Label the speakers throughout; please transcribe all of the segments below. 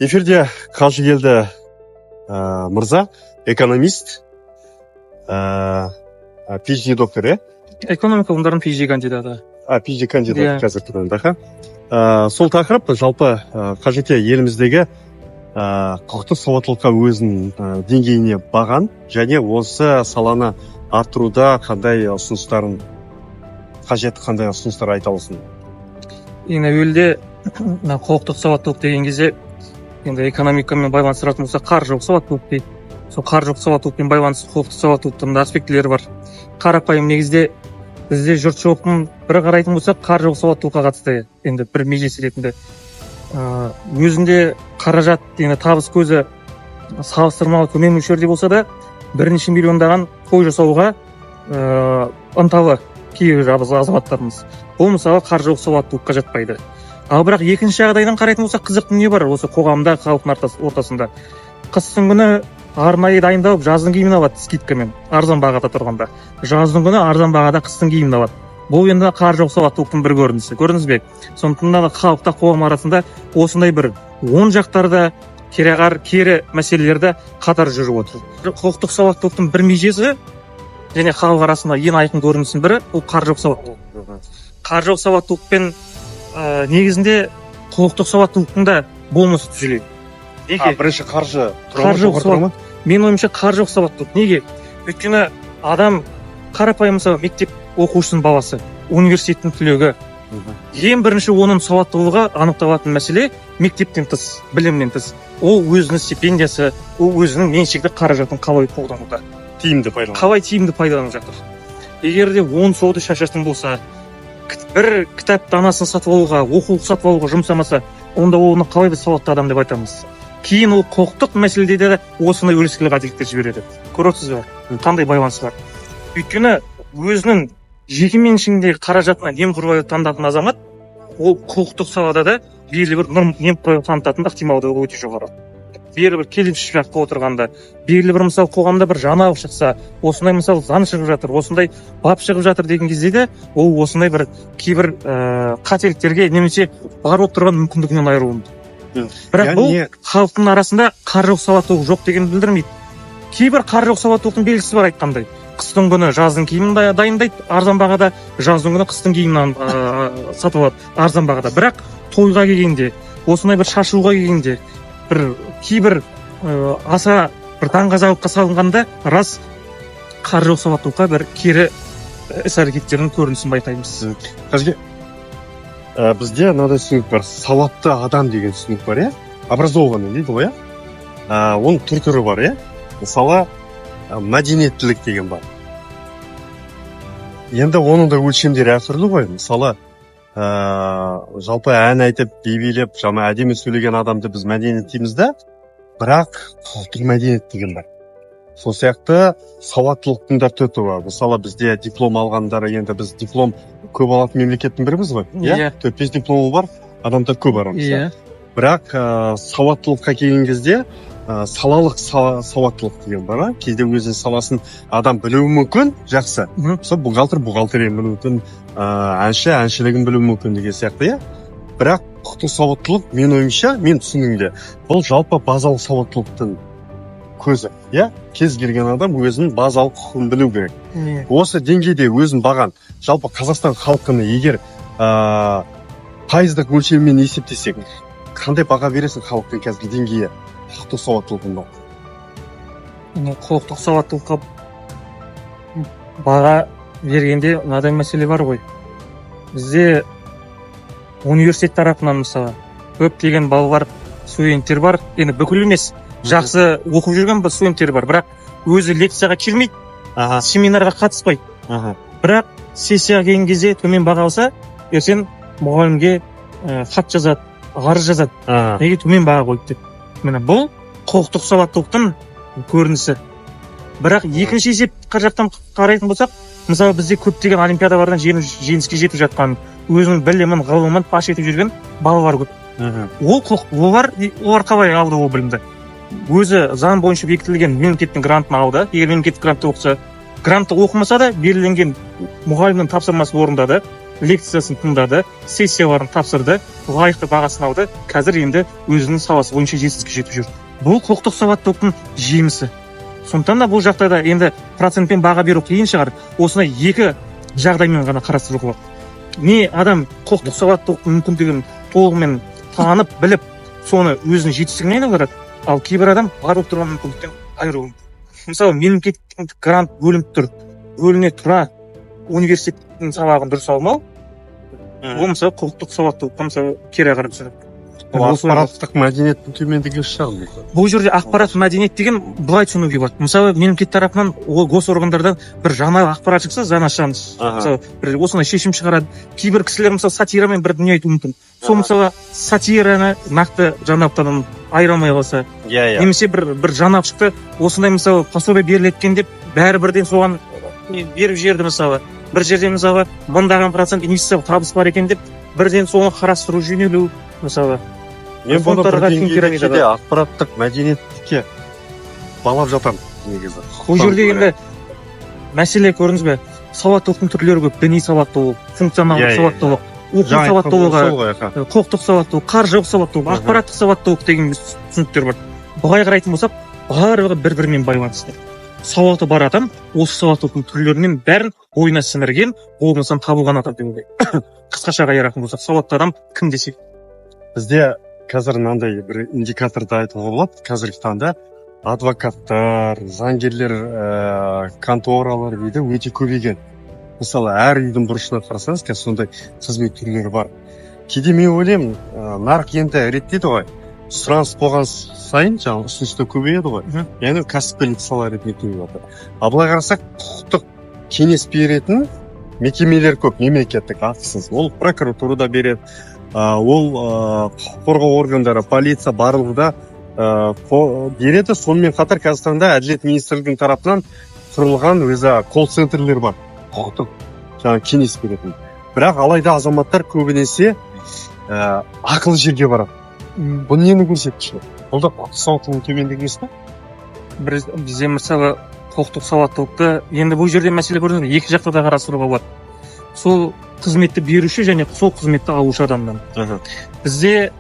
Speaker 1: Эфирде Қажыгелді мырза, экономист, PhD доктор, иә?
Speaker 2: Экономика ғылымдарының PhD кандидаты.
Speaker 1: А, PhD кандидат.
Speaker 2: Иә.
Speaker 1: Қазіргі таңда, аха. Сол тақырып жалпы, Қажеке, еліміздегі құқықтық сауаттылыққа өзінің деңгейіне баған және осы саланы арттыруда қандай ұсыныстарын қажет, қандай ұсыныстар айта аласың?
Speaker 2: Ең әуелде мына құқықтық сауаттылық деген кезде, енді экономикамен байланыстыратын болсақ, қаржылық сауаттылық дейді. Сол қаржылық сауаттылықпен байланысты құқықтық сауаттылықтың да аспектілері бар. Қарапайым негізде бізде жұртшылықтың бір қарайтын болсақ, қаржылық сауаттылыққа қатысты енді бір межесі ретінде өзінде қаражат, енді табыс көзі салыстырмалы төмен мөлшерде болса да, бірнеше миллиондаған той жасауға ынталы кейбір азаматтарымыз. Бұл, мысалы, қаржылық сауаттылыққа жатпайды. Ал бірақ екінші жағдайдан қарайтын болсақ, қызық дүние бар осы қоғамда, халықтың ортасында. Қыстың күні арнайы дайындалып, жаздың киімін алады скидкамен, арзан бағада тұрғанда. Жаздың күні арзан бағада қыстың киімін алады. Бұл енді қаржылық сауаттылықтың бір көрінісі, көрдіңіз бе? Сондықтан да халықта, қоғам арасында осындай бір оң жақтарда, кереғар, кері мәселелер де қатар жүріп отыр. Құқықтық сауаттылықтың бір межесі және халық арасында ең айқын көрінісінің бірі ол қаржылық сауаттылық. Қаржылық сауаттылықпен негізінде құқықтық сауаттылықтың да болмысы түзеледі.
Speaker 1: А,
Speaker 2: Неге?
Speaker 1: бірінші қаржы тұра ма,
Speaker 2: Қаржылық
Speaker 1: жоғары тұра ма?
Speaker 2: Менің ойымша, қаржылық сауаттылық. Неге? Өйткені адам, қарапайым, мысалы, мектеп оқушысының баласы, университеттің түлегі, ең бірінші оның сауаттылығы анықталатын мәселе мектептен тыс, білімнен тыс, ол өзінің стипендиясы, ол өзінің меншікті қаражатын қалай қолдануда.
Speaker 1: Тиімді пайдалану.
Speaker 2: Қалай тиімді пайдаланып жатыр. Егер де он соды шашатын болса, бір кітап данасын сатып алуға, оқулық сатып алуға жұмсамаса, онда оны қалай біз сауатты адам деп айтамыз? Кейін ол құқықтық мәселеде де осындай өрескел қателіктер жібереді. Көріп отырсыз ба, қандай байланыс бар? Өйткені өзінің жеке меншігіндегі қаражатына немқұрайлы танытатын азамат ол құқықтық салада да белгілі бір немқұрайлы танытатын ықтималдығы өте жоғары. Белгілі бір келісімшартқа отырғанда, белгілі бір, мысалы, қоғамда бір жаңалық шықса, осындай, мысалы, заң шығып жатыр, осындай бап шығып жатыр деген кезде де ол осындай бір кейбір қателіктерге немесе бар болып тұрған мүмкіндігінен айырылуы мүмкін. Бірақ бұл халықтың арасында қаржылық сауаттылық жоқ дегенді білдірмейді. Кейбір қаржылық сауаттылықтың белгісі бар, айтқандай, қыстың күні жаздың киімін дайындайды арзан бағада, жаздың күні қыстың киімін сатып алады арзан бағада. Бірақ тойға келгенде, осындай бір шашуға келгенде, бір кейбір аса бір даңғазалыққа салынғанда, рас, қаржылық сауаттылыққа бір кері іс әрекеттердің көрінісін байқаймыз.
Speaker 1: Қазір бізде мынадай түсінік бар, сауатты адам деген түсінік бар, иә, образованный дейді ғой, иә. Оның түр түрі бар, иә. Мысалы, мәдениеттілік деген бар. Енді оның да өлшемдері әртүрлі ғой. Мысалы, жалпы ән айтып, би билеп, жаңа әдемі сөйлеген адамды біз мәдениет дейміз да, бірақ құқықтық мәдениет деген бар. Сол сияқты сауаттылықтың да түрі бар. Мысалы, бізде диплом алғандар, енді біз диплом көп алатын мемлекеттің біріміз ғой, иә?
Speaker 2: Иә.
Speaker 1: Төрт бес дипломы бар адамдар көп арамызда. Бірақ сауаттылыққа келген кезде салалық сауаттылық деген бар, а? Кейде өзінің саласын адам білуі мүмкін жақсы. Мысалы, бухгалтер бухгалтерияны білуі мүмкін, әнші әншілігін білуі мүмкін деген сияқты, иә. Бірақ құқықтық сауаттылық, менің ойымша, мен түсінігімде, бұл жалпы базалық сауаттылықтың көзі, иә. Кез келген адам өзінің базалық құқығын білу керек. Осы деңгейде өзін баған жалпы Қазақстан халқını егер пайыздық өлшеммен есептесек, қандай баға бересің халықтың қазіргі деңгейі құқықтық сауаттылығында?
Speaker 2: Енді құқықтық сауаттылыққа баға бергенде мынадай мәселе бар ғой. Бізде университет тарапынан, мысалы, көптеген балалар, студенттер бар, енді бүкіл емес, жақсы оқып жүрген бір студенттер бар, бірақ өзі лекцияға келмейді, семинарға қатыспайды. Бірақ сессияға келген кезде төмен баға алса, ертең мұғалімге хат жазады, арыз жазады, неге төмен баға қойды деп. Міне, бұл құқықтық сауаттылықтың көрінісі. Бірақ екінші есеп жақтан қарайтын болсақ, мысалы, бізде көптеген олимпиадалардан жеңіске жетіп жатқан, өзінің білімін, ғылымын паш етіп жүрген балалар көп. Ол құқық, олар қалай алды ол білімді? Өзі заң бойынша бекітілген мемлекеттің грантын алды. Егер мемлекеттік грантта оқыса, грантты оқымаса да, белгіленген мұғалімнің тапсырмасын орындады. Лекциясын тыңдады, сессияларын тапсырды, лайықты бағасын алды. Қазір енді өзінің саласы бойынша жетістікке жетіп жүр. Бұл құқықтық сауаттылықтың жемісі. Сондықтан да бұл жақта да енді процентпен баға беру қиын шығар. Осыны екі жағдаймен ғана қарастыруға болады. Не адам құқықтық сауаттылықтың мүмкіндігін толығымен танып біліп, соны өзінің жетістігіне айналдырады, ал кейбір адам бар болып тұрған мүмкіндіктен айырылуы мүмкін. Мысалы, мемлекеттік грант бөлініп тұр, бөліне тұра университеттің сабағын дұрыс алмау, ол мысалы құқықтық сауаттылыққа мысалы кері қарап түсіреді.
Speaker 1: Ол ақпараттық мәдениеттің төмендігі шығар мүмкін.
Speaker 2: Бұл жерде ақпарат мәдениет деген былай түсінуге болады. Мысалы, мемлекет тарапынан, ол госоргандардан бір жаңа ақпарат шықса, жаңаша, мысалы, бір осындай шешім шығарады. Кейбір кісілер, мысалы, сатирамен бір дүние айтуы мүмкін. Сол, мысалы, сатираны нақты жаңалықтардан айыра алмай қалса,
Speaker 1: иә иә
Speaker 2: немесе бір жаңалық шықты, осындай, мысалы, пособие беріледі екен деп, бәрі бірден соған не беріп жіберді. Мысалы, бір жерде, мысалы, мыңдаған процент инвестициялық табыс бар екен деп, бірден соны қарастыру жөнелу, мысалы.
Speaker 1: Мен бұны бір
Speaker 2: Фондарға,
Speaker 1: деңгейде
Speaker 2: пирамидаға.
Speaker 1: кейде ақпараттық мәдениетке балап жатамын негізі.
Speaker 2: Бұл жерде енді мәселе, көрдіңіз бе, сауаттылықтың түрлері көп: діни сауаттылық, функционалдық
Speaker 1: Иә, иә,
Speaker 2: сауаттылық, оқу
Speaker 1: Жаңа айтқан
Speaker 2: сауаттылығы,
Speaker 1: сол ғой, аха.
Speaker 2: Құқықтық сауаттылық, қаржылық сауаттылық, ақпараттық сауаттылық деген түсініктер бар. Былай қарайтын болсақ, барлығы бір бірімен байланысты. Сауаты бар адам осы сауаттылықтың түрлерінің бәрін бойына сіңірген, болмысынан табылған адам деп ойлаймын. Қысқаша қайыратын болсақ, сауатты адам кім десек.
Speaker 1: Бізде қазір мынандай бір индикаторды айтуға болады: қазіргі таңда адвокаттар, заңгерлер, конторалар дейді өте көбейген. Мысалы, әр үйдің бұрышына қарасаңыз, қазір сондай қызмет түрлері бар. Кейде мен ойлаймын, нарық енді реттейді ғой, сұраныс болған сайын жаңағы ұсыныс та көбейеді ғой. Яғни кәсіпкерлік сала ретінде көбейіп жатыр. Ал былай қарасақ, құқықтық кеңес беретін мекемелер көп, мемлекеттік, ақысыз. Ол прокуратура да береді, ол құқық қорғау органдары, полиция, барлығы да береді. Сонымен қатар қазіргі таңда Әділет министрлігінің тарапынан құрылған өзі колл центрлер бар, құқықтық жаңағы кеңес беретін. Бірақ алайда азаматтар көбінесе ақылы жерге барады. Бұл ненің көрсеткіші? Бұл да құқықтық сауаттылықтың төмендігі емес пе?
Speaker 2: Бізде, мысалы, құқықтық сауаттылықты енді бұл жерде мәселе, көрдіңіз бе, екі жақта да қарастыруға болады: сол қызметті беруші және сол қызметті алушы адамнан. Бізде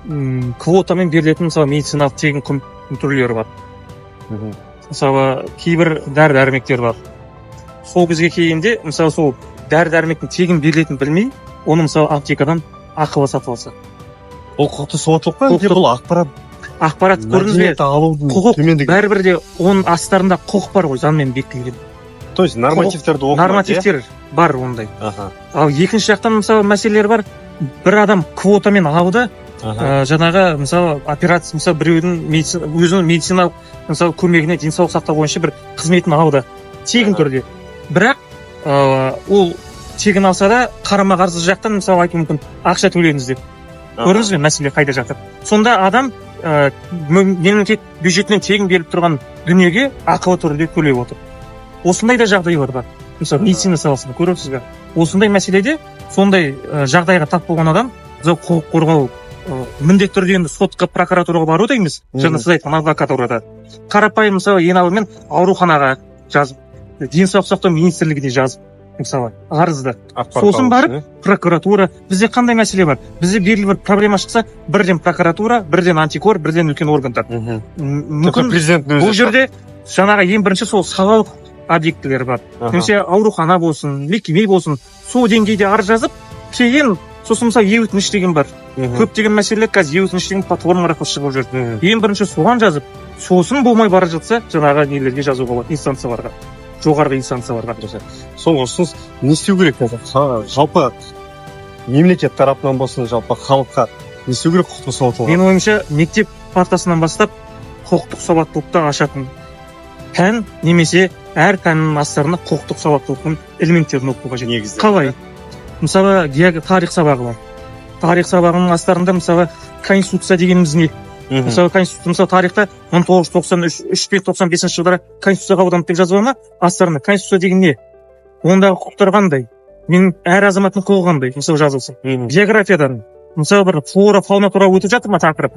Speaker 2: квотамен берілетін, мысалы, медициналық тегін құн түрлері бар. Мысалы, кейбір дәрі дәрмектер бар. Сол кезге келгенде, мысалы, сол дәрі дәрмектің тегін берілетінін білмей, оны, мысалы, аптекадан ақылы сатып алса.
Speaker 1: Ол құқықтық сауаттылық па, әлде бұл ақпарат
Speaker 2: Ақпарат, көрдіңіз бе?
Speaker 1: мәдениетті алудың
Speaker 2: Құқық
Speaker 1: төмендігі?
Speaker 2: Бәрібір де оның астарында құқық бар ғой, заңмен бекітілген.
Speaker 1: То есть нормативтерді оқымайды, иә?
Speaker 2: Нормативтер бар ондай. Ал екінші жақтан, мысалы, мәселелер бар: бір адам квотамен алды, жаңағы, мысалы, операция, мысалы, біреудің өзінің медициналық, мысалы, көмегіне, денсаулық сақтау бойынша бір қызметін алды тегін түрде. Бірақ ол тегін алса да, қарама қарсы жақтан, мысалы, айтуы мүмкін, ақша төлеңіз деп. Көрдіңіз бе, мәселе қайда жатыр? Сонда адам мемлекет бюджетінен тегін беріліп тұрған дүниеге ақылы түрде төлеп отыр. Осындай да жағдайлар бар, мысалы, медицина саласында, көріп бе? Осындай мәселеде сондай жағдайға тап болған адам, мысалы, құқық қорғау міндетті түрде енді сотқа, прокуратураға бару да емес. Жаңа сіз айтқан адвокатурада, қарапайым, мысалы, ең алдымен ауруханаға жазып, Денсаулық сақтау министрлігіне жазып, мысалы, арызды.
Speaker 1: Ақпарат
Speaker 2: Сосын
Speaker 1: алу
Speaker 2: барып,
Speaker 1: үшін, иә?
Speaker 2: Прокуратура. Бізде қандай мәселе бар? Бізде белгілі бір проблема шықса, бірден прокуратура, бірден антикор, бірден үлкен органдар.
Speaker 1: Тіпті
Speaker 2: Мүмкін
Speaker 1: президенттің өзі.
Speaker 2: бұл жерде жаңағы ең бірінші сол салалық объектілер бар, немесе аурухана болсын, мекеме болсын, сол деңгейде арыз жазып, кейін сосын, мысалы, е өтініш деген бар. Көптеген мәселелер қазір е өтініш деген платформа арқылы шығып жүр. Ең бірінші соған жазып, сосын болмай бара жатса, жаңағы нелерге жазуға болады, инстанцияларға, жоғарғы инстанцияларға.
Speaker 1: Соңғы ұсыныс: не істеу керек қазір? Жалпы мемлекет тарапынан болсын, жалпы халыққа не істеу керек құқықтық сауаттылық?
Speaker 2: Менің ойымша, мектеп партасынан бастап құқықтық сауаттылықты ашатын пән немесе әр пәннің астарына құқықтық сауаттылықтың элементтерін оқыту қажет.
Speaker 1: Негізі
Speaker 2: Қалай? Мысалы, тарих сабағы бар. Тарих сабағының астарында, мысалы, конституция дегеніміз не? Мысалы, конституция, мысалы, тарихта 1993 пен 95-жылдары конституция қабылданды деп жазыла ма? Астарында конституция деген не, ондағы құқықтар қандай, менің әр азаматтың құқығы қандай, мысалы, жазылсын. Географиядан, мысалы, бір флора, фауна туралы өтіп жатыр ма тақырып?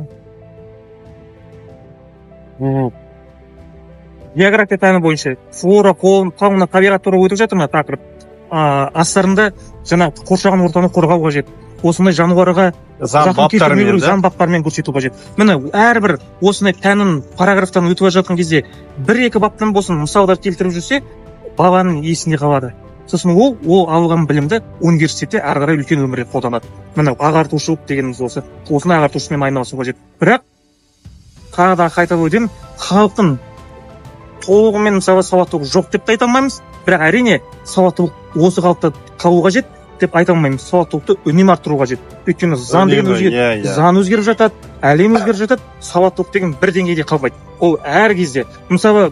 Speaker 2: География пәні бойынша флора, фауна, табиғат туралы өтіп жатыр ма тақырып? астарында жаңағы қоршаған ортаны қорғау қажет, осындай жануарға
Speaker 1: Заң
Speaker 2: зақым
Speaker 1: баптарымен
Speaker 2: келтірмеу керек,
Speaker 1: да?
Speaker 2: Заң баптарымен көрсету қажет. Міне, әрбір осындай пәнін параграфтан өтіп жатқан кезде бір екі баптан болсын мысалдар келтіріп жүрсе, баланың есінде қалады. Сосын ол алған білімді университетте әрі қарай үлкен өмірде қолданады. Міне, ағартушылық дегеніміз осы, осындай ағартушымен айналысу қажет. Бірақ тағы да қайталап өтемін, халықтың толығымен, мысалы, сауаттылық жоқ деп те айта алмаймыз, бірақ, әрине, сауаттылық осы қалыпта қалу қажет деп айта алмаймыз. Сауаттылықты үнемі арттыру қажет, өйткені заң деген
Speaker 1: Үнемі,
Speaker 2: өзгереді.
Speaker 1: иә иә
Speaker 2: Заң өзгеріп жатады, әлем өзгеріп жатады, сауаттылық деген бір деңгейде қалмайды. Ол әр кезде, мысалы,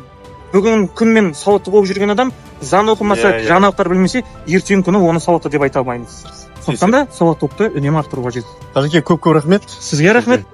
Speaker 2: бүгін күнмен сауатты болып жүрген адам заң оқымаса,
Speaker 1: Иә, иә.
Speaker 2: жаңалықтар білмесе, ертеңгі күні оны сауатты деп айта алмаймыз. Сондықтан да сауаттылықты үнемі арттыру қажет.
Speaker 1: Қажеке, көп көп рахмет.
Speaker 2: Сізге рахмет.